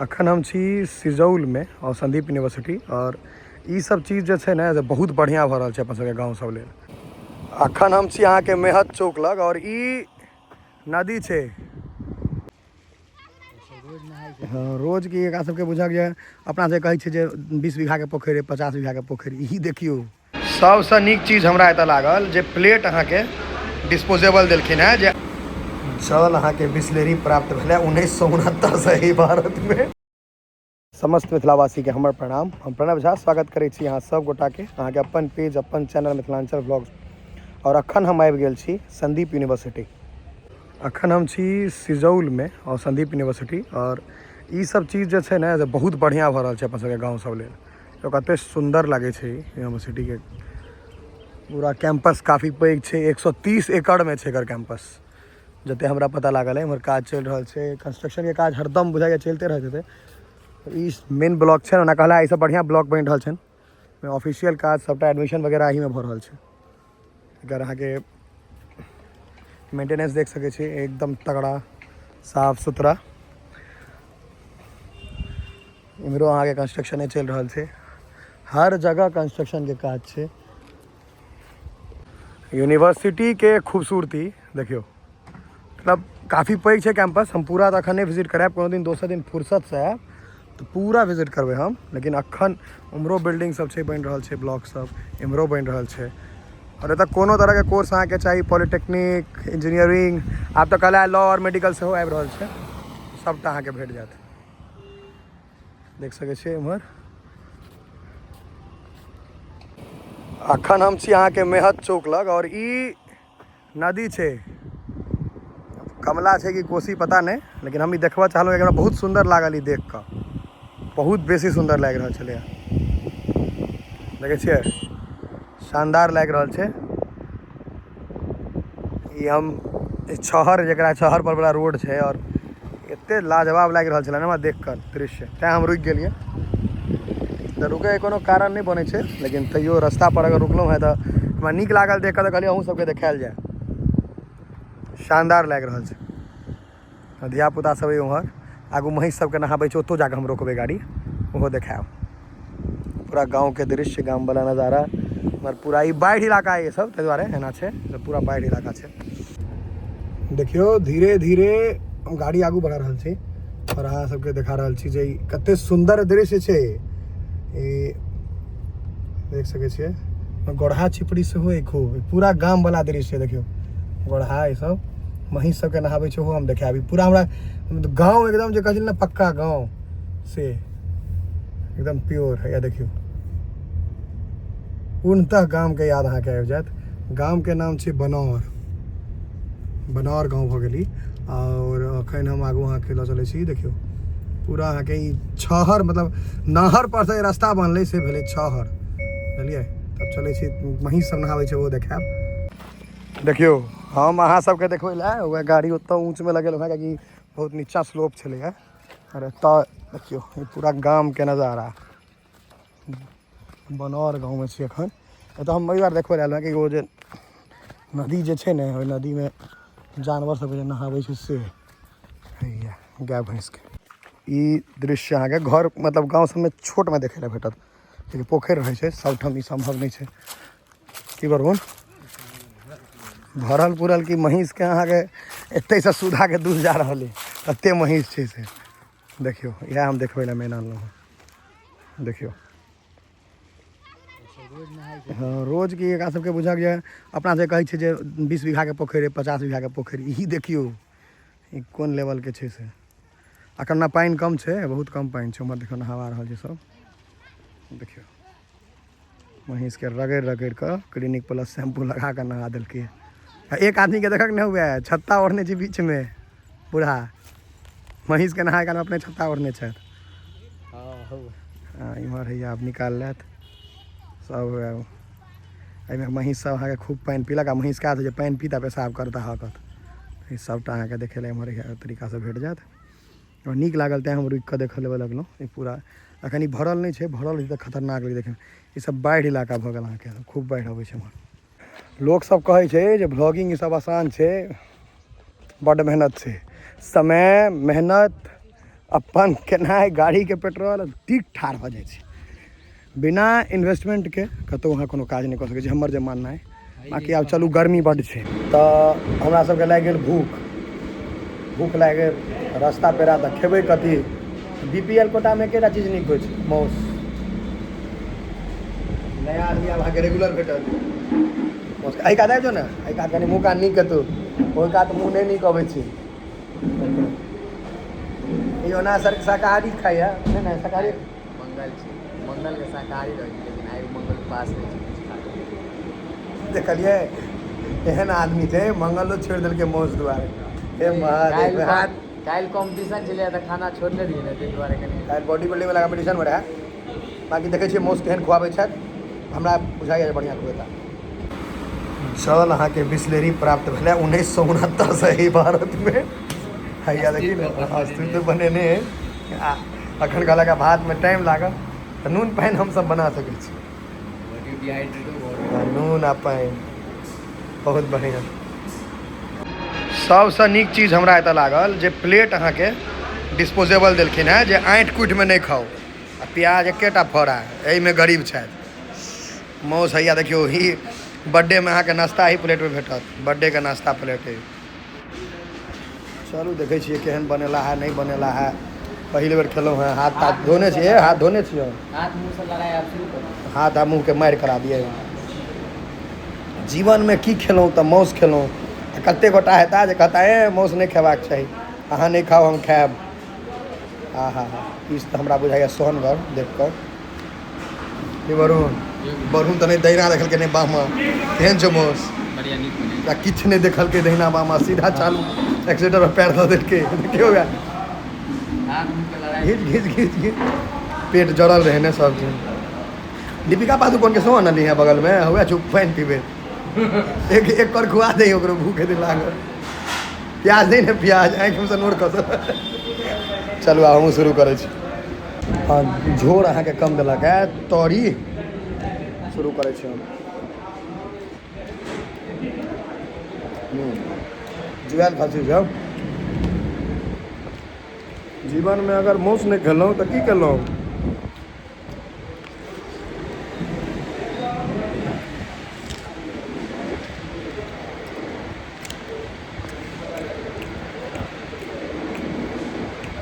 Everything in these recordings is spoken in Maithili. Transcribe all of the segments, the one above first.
अखन हम छी सिजौलमे और संदीप यूनिवर्सिटी और ई सब चीज जे छै ने से बहुत बढ़िआँ भऽ रहल छै अपन सबके गाँव सब लेल। अखन हम छी अहाँके मेहत चौक लग और ई नदी छै। हँ, रोज की एकरा सबके बुझक जे अपना सबके कहै छै जे 20 बीघाके पोखरि अइ, 50 बीघाके पोखरि, ई देखियौ। सबसँ नीक चीज हमरा एतऽ लागल जे प्लेट अहाँके डिस्पोजेबल देलखिन हेँ जे जल अहाँके बिसलेरी प्राप्त भेलै 1969 एहि भारतमे। समस्त मिथिलावासीके हमर प्रणाम। हम प्रणव झा स्वागत करै छी अहाँ सब गोटाके अहाँके अपन पेज अपन चैनल मिथिलांचल ब्लॉग। और अखन हम आबि गेल छी संदीप यूनिवर्सिटी। अखन हम छी सिजौलमे और संदीप यूनिवर्सिटी और ई सब चीज जे छै ने से बहुत बढ़िआँ भऽ रहल छै अपन सबके गाँव सब लेल। तो कते सुंदर लागै छै यूनिवर्सिटी के पूरा कैंपस काफ़ी पैघ छै, 130 एकड़ में छै एकर कैंपस। जते हमरा पता लागल है इम्हर काज चलि रहल छै, कंस्ट्रक्शन के काज हरदम बुझाइए चलिते रहैत हेतै। ई मेन ब्लॉक छै, ओना कहला एहिसँ बढ़िआँ ब्लॉक बनि रहल छनि। ऑफिशियल काज सबटा एडमिशन वगैरह एहिमे भऽ रहल छै। एकर अहाँके मेंटेनेंस देख सकै छी, एकदम तगड़ा साफ सुथरा। इम्हरो अहाँके कंस्ट्रक्शने चलि रहल छै, हर जगह कंस्ट्रक्शनके काज छै। यूनिवर्सिटीके खूबसूरती देखियौ, मतलब काफी पैघ छै कैंपस। हम पूरा तऽ अखन नहि विजिट करायब, कोनो दिन दोसर दिन फुर्सतसँ आयब तऽ पूरा विजिट करबै हम। लेकिन अखन उम्हरो बिल्डिंग सब छै, बनि रहल छै ब्लॉक सब, इम्हरो बनि रहल छै। और एतऽ कोनो तरहके कोर्स अहाँके चाही, पॉलिटेक्निक, इंजीनियरिंग, आब तऽ कला, लॉ आओर मेडिकल सेहो आबि रहल छै, सबटा अहाँके भेट जायत। देख सकै छियै इम्हर। अखन हम छी अहाँके मेहत चौक लग और ई नदी छै, कमला छै कि कोसी पता नहि, लेकिन हम ई देखबऽ चाहलहुँ। हमरा बहुत सुन्दर लागल ई देख कऽ, बहुत बेसी सुन्दर लागि रहल छलैए। देखै छियै, शानदार लागि रहल छै। ई हम छहर, जकरा छहर पर वाला रोड छै, और एते लाजवाब लागि रहल छलै ने हमरा देख कऽ दृश्य, तैं हम रुकि गेलियै। तऽ रुकैके कोनो कारण नहि बनै छै, लेकिन तैयो रास्ता पर अगर रुकलहुँ हेँ तऽ हमरा नीक लागल देख कऽ, तऽ कहलियै अहूँ सबके देखायल जाय। शानदार लागि रहल छै। धियापुता सब उम्हर आगू महींस सबके नहाबै छै, ओतौ जाकऽ हम रोकबै गाड़ी, ओहो देखायब। पूरा गाँवके दृश्य, गामवला नजारा। हमर पूरा ई बाढ़ि इलाका ये सब, ताहि दुआरे एना छै, पूरा बाढ़ि इलाका छै। देखियौ धीरे धीरे हम गाड़ी आगू बढ़ा रहल छी और अहाँ सबके देखा रहल छी जे ई कते सुन्दर दृश्य छै। ई देख सकै छियै, गोढ़ा छिपड़ी सेहो अइ खूब, पूरा गामवला दृश्य देखियौ। गोढ़ा ई सब महींस सबके नहाबै छै, ओहो हम देखायब। ई पूरा हमरा गाँव एकदम जे कहै छै ने पक्का गाँव, से एकदम प्योर है। या देखियौ पूर्णतः गामके याद अहाँके आबि जायत। गामके नाम छै बनौर, बनौर गाँव भऽ गेल ई। आओर एखन हम आगू अहाँके लऽ चलै छी। देखियौ पूरा अहाँके ई छहर, मतलब नहर पर से रास्ता बनलै से भेलै छहर, बुझलियै। तब चलै छी, महींस सब नहाबै छै, ओहो देखायब। देखियौ हम अहाँ सबके देखबै लए वएह गाड़ी ओतऽ ऊँचमे लगेलहुँ हँ, कियाकि बहुत नीचाँ स्लोप छलैए। आओर एतऽ देखियौ ई पूरा गामके नजारा, बनौर गाँवमे छी एखन। एतऽ हम एहि दुआरे देखबै लए एलहुँ कि ओ जे नदी जे छै ने, ओहि नदीमे जानवर सब जे नहाबै छै से हैया गाय भैंसके। ई दृश्य अहाँके घर मतलब गाँव सबमे छोटमे देखै लए भेटत, लेकिन पोखरि रहै छै सबठाम ई सम्भव नहि छै। की बरुण भरल पुरल की महींसके अहाँके एतहिसँ सुधाके दूध जा रहल अइ, तते महींस छै से। देखियौ इएह हम देखबै लए मेन आनलहुँ हँ। देखियौ हँ, रोज की एकरा सबके बुझक जे अपना सबके कहै छै जे 20 बीघाके पोखरि अइ, 50 बीघाके पोखरि, ई देखियौ ई कोन लेवलके छै से। अखन ने पानि कम छै, बहुत कम पानि छै। उम्हर देखियौ नहावा रहल छै सब। देखियौ महींसके रगड़ि रगड़ि कऽ क्लिनिक प्लस शैम्पू लगा कऽ नहा देलकै। आ एक आदमीके देखक नहि हुए, छत्ता ओढ़ने छै बीचमे बूढ़ा, महींसके नहाय कालमे अपने छत्ता ओढ़ने छथि। हँ, इम्हर हैया आब निकाल लेत सब। एहिमे महींस सब अहाँके खूब पानि पीलक, आ महींसके आदत जे पानि पीता पेशाब करता हकत। ई सबटा अहाँके देखै लए एम्हर तरीकासँ भेट जायत। आओर नीक लागल तैँ हम रुकि कऽ देखऽ लेबऽ लगलहुँ। ई पूरा एखन ई भरल नहि छै, भरल रहै तऽ खतरनाक लगै देखैमे। ई सब बाढ़ि इलाका भऽ गेल अहाँके, खूब बाढ़ि अबै छै एम्हर। लोक सब कहै छै जे भ्लॉगिंग ई सब आसान छै, बड्ड मेहनत छै, समय मेहनत अपन केनाइ गाड़ीके पेट्रोल टीक ठाढ़ भऽ जाइ छै। बिना इन्वेस्टमेंटके कतहु अहाँ कोनो काज नहि कऽ सकै छी, हमर जे मानना अइ। बाँकी आब चलू, गर्मी बड्ड छै तऽ हमरा सबके लागि गेल भूख, भूख लागि गेल। रास्ता पेड़ा तऽ खेबै कथी? BPL कोटामे एकेटा चीज नीक होइ छै, माउस। नया आदमी आब अहाँके रेगुलर भेटत। एहि कात आबि जाउ ने, एहि कात कनि मुँह कान नीक हेतौ, ओहि कात मुँह नहि नीक अबै छै। ई ओना सर शाकाहारी खाइए नहि? नहि, शाकाहारी मंगल छै, मंगल के शाकाहारी रहै छै, लेकिन आइ मंगल उपास रहै छै, किछु खा लै। देखलियै, एहन आदमी छै, मंगलो छोड़ि देलकै मौस दुआरे। हे महादेव! हाथ काल्हि कॉम्पिटिशन छलै तऽ खाना छोड़ने रहियै ने, ताहि दुआरे कनि। काल्हि बॉडी बिल्डिंग वाला कॉम्पिटिशन मे रहै। बाकी देखै छियै मौस केहन खुआबै छथि। हमरा बुझाइए जे बढ़िआँ खुएता। जल अहाँके बिसलेरी प्राप्त भेलै 1969सँ ही भारतमे। हैया देखी ने, अस्तित्व बनेने हइ। आ अखन कहलक भातमे टाइम लागल, तऽ नून पानि हमसब बना सकै छी। नून आ पानि बहुत बढ़िआँ। सबसँ नीक चीज हमरा एतऽ लागल जे प्लेट अहाँके डिस्पोजेबल देलखिन हेँ, जे आँटि कुटिमे नहि खाउ। आ प्याज एकेटा फड़ा, एहिमे गरीब छथि। मौस हैया देखियौ, ही बर्थडेमे अहाँके नाश्ता ही प्लेटमे भेटत, बर्थडेके नाश्ता प्लेट है। चलू, देखै छियै केहन बनेला है, नहि बनेला है। पहिल बेर खेलहुँ हेँ। हाथ ताथ धोने छियै? हाथ धोने छियै। हाथ मुँहसँ लड़ाइ आब शुरू करू। हाथ आ मुँहके मारि करा दियै। जीवनमे की खेलहुँ तऽ मासु खेलहुँ। आ कतेक गोटा हेता जे कहता, ए मासु नहि खेबाक चाही, अहाँ नहि खाउ, हम खायब। आ हा हा, पीस तऽ हमरा बुझाइए सोहनगर देख कऽ। हे वरुण, वरुण तऽ नहि दहिना देखलकै नहि बामा। केहन छौ मासु? बढ़िया, नीक बनेल। आ किछु नहि देखलकै दहिना बामा, सीधा चालू एक्सीलेटर पर पैर दऽ देलकै। देखियौ वएह। हाथ मुँहके लड़ाइ। घीच घीच घीच घीच, पेट जड़ल रहै ने सब दिन। दीपिका पादुकोण के सेहो अनली है बगलमे, हुए चुप पानि पीबै। एक एक कर खुआ दे ओकरो, भूख हेतै लागल। प्याज दे ने प्याज, आँखिमे से नोर खसल। चलू, आब हमहूँ शुरू करै छी। हँ, झोर अहाँके कम देलक है। तरी शुरू करै छी हम। जुआयल खसी छै। जीवनमे अगर मासु नहि खेलहुँ तऽ की केलहुँ?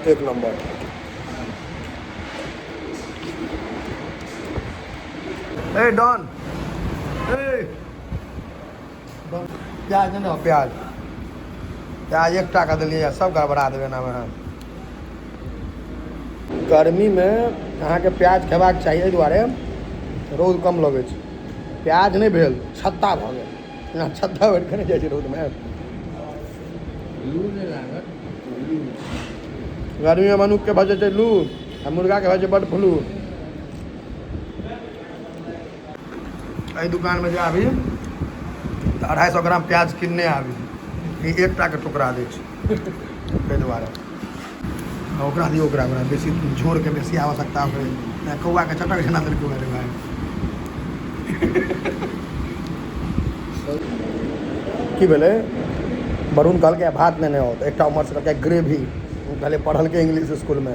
एक नंबर। ए डॉन, ए डॉन, प्याज नहि ने? प्याज, प्याज एक टाका देलियै, सब गड़बड़ा देबै एनामे अहाँ। गर्मीमे अहाँके प्याज खेबाक चाही, एहि दुआरे रौद कम लगै छै। प्याज नहि भेल, छत्ता भऽ गेल। जेना छत्ता बैठ कऽ नहि जाइ छै रौदमे। लू नहि लागत। गर्मीमे मनुखके भऽ जाइ छै लू आ मुर्गाके भऽ जाइ छै बड फ्लू। एहि दुकानमे जे आबी तऽ 250 ग्राम प्याज किनने आबी। ई एकटाके टुकड़ा दै छै, ताहि दुआरे। आ ओकरा दियौ, ओकरा ओकरा बेसी झोरके बेसी आवश्यकता ओकरे। कौआके चटक जेना देलकै। अरे भाय, की भेलै? वरुण कहलकै भात नेने आओ, तऽ एकटा उम्हरसँ कहलकै ग्रेवी। कहलियै, पढ़लकै इंग्लिश इसकुलमे,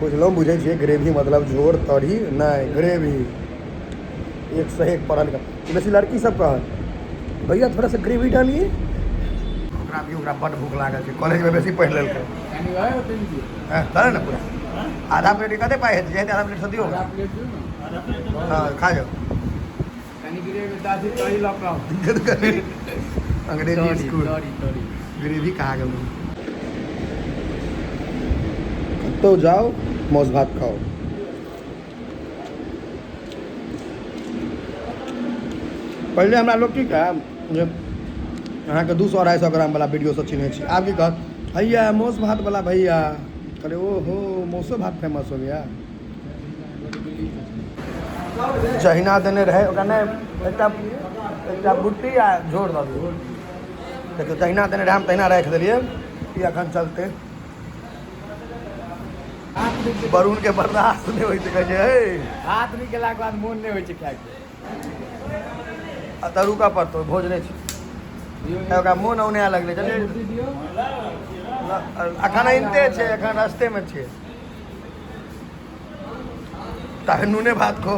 बुझलहुँ, बुझै छियै ग्रेवी मतलब झोर तरी नहि, ग्रेवी। एक से एक पढ़ल बेसी लड़की सब कहत, भैया थोड़ा सा ग्रेवी डालिए। ओकरा भी, ओकरा बड्ड भूख लागल छै, कॉलेजमे बेसी पढ़ि लेलकै। कनि वएह ओते ने दियौ। हँ, चलै ने पूरा आधा प्लेट। कते पाइ हेतै? जेतै आधा प्लेट से दियौ। आधा प्लेट दियौ ने। हँ, खा जाओ। कनि ग्रेवी दादी तरी लऽ कऽ आउ। अंग्रेजी तरी स्कूल। तरी तरी। ग्रेवी कहाँ गेल? कतहु जाउ, मासु भात खाउ। पहिले हमरा लोक की कहए जे अहाँके 200 250 ग्रामवला वीडियोसँ चिन्है छी। आब की कहत? हैया मासु भातवला भैया। कहलियै, ओहो, मासुओ भात फेमस हो गया। जहिना देने रहै ओकरा नहि, एकटा एकटा बुट्टी आ झोर दऽ दियौ। देखियौ, जहिना देने रहै हम तहिना राखि देलियै। ई अखन चलतै। वरुण के बर्दाश्त नहि होइ छै, कहै छै हे। भात नहि गेलाके बाद मोन नहि होइ छै खायके। आ तऽ रुकऽ पड़तौ, भोज नहि छै। दियौ। ओकरा मोन औनाए लगलै। चलिए। बुट्टी दियौ। अखन अनिते छै, एखन रस्तेमे छै। ताहे नूने भात खो।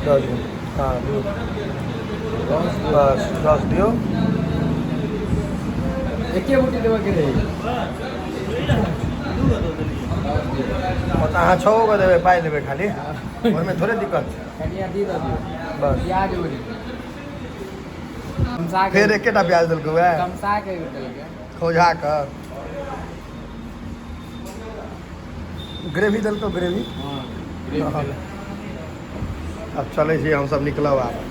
दऽ दियौ। हँ, दियौ, बस रस दियौ। एके गोटी देबऽ के रहै। तऽ अहाँ 6 गो देबै, पाइ लेबै खाली, ओहिमे थोड़े दिक्कत छै। कनिया दी दऽ दियौ। बस। प्याज ओरी कमसा के। फेर एकेटा प्याज देलकौ वएह। कमसा के देलकै। खौझा कऽ ग्रेवी देलकौ, ग्रेवी। हँ, ग्रेवी देलकै। आब चलै छी हमसब, निकलब आब।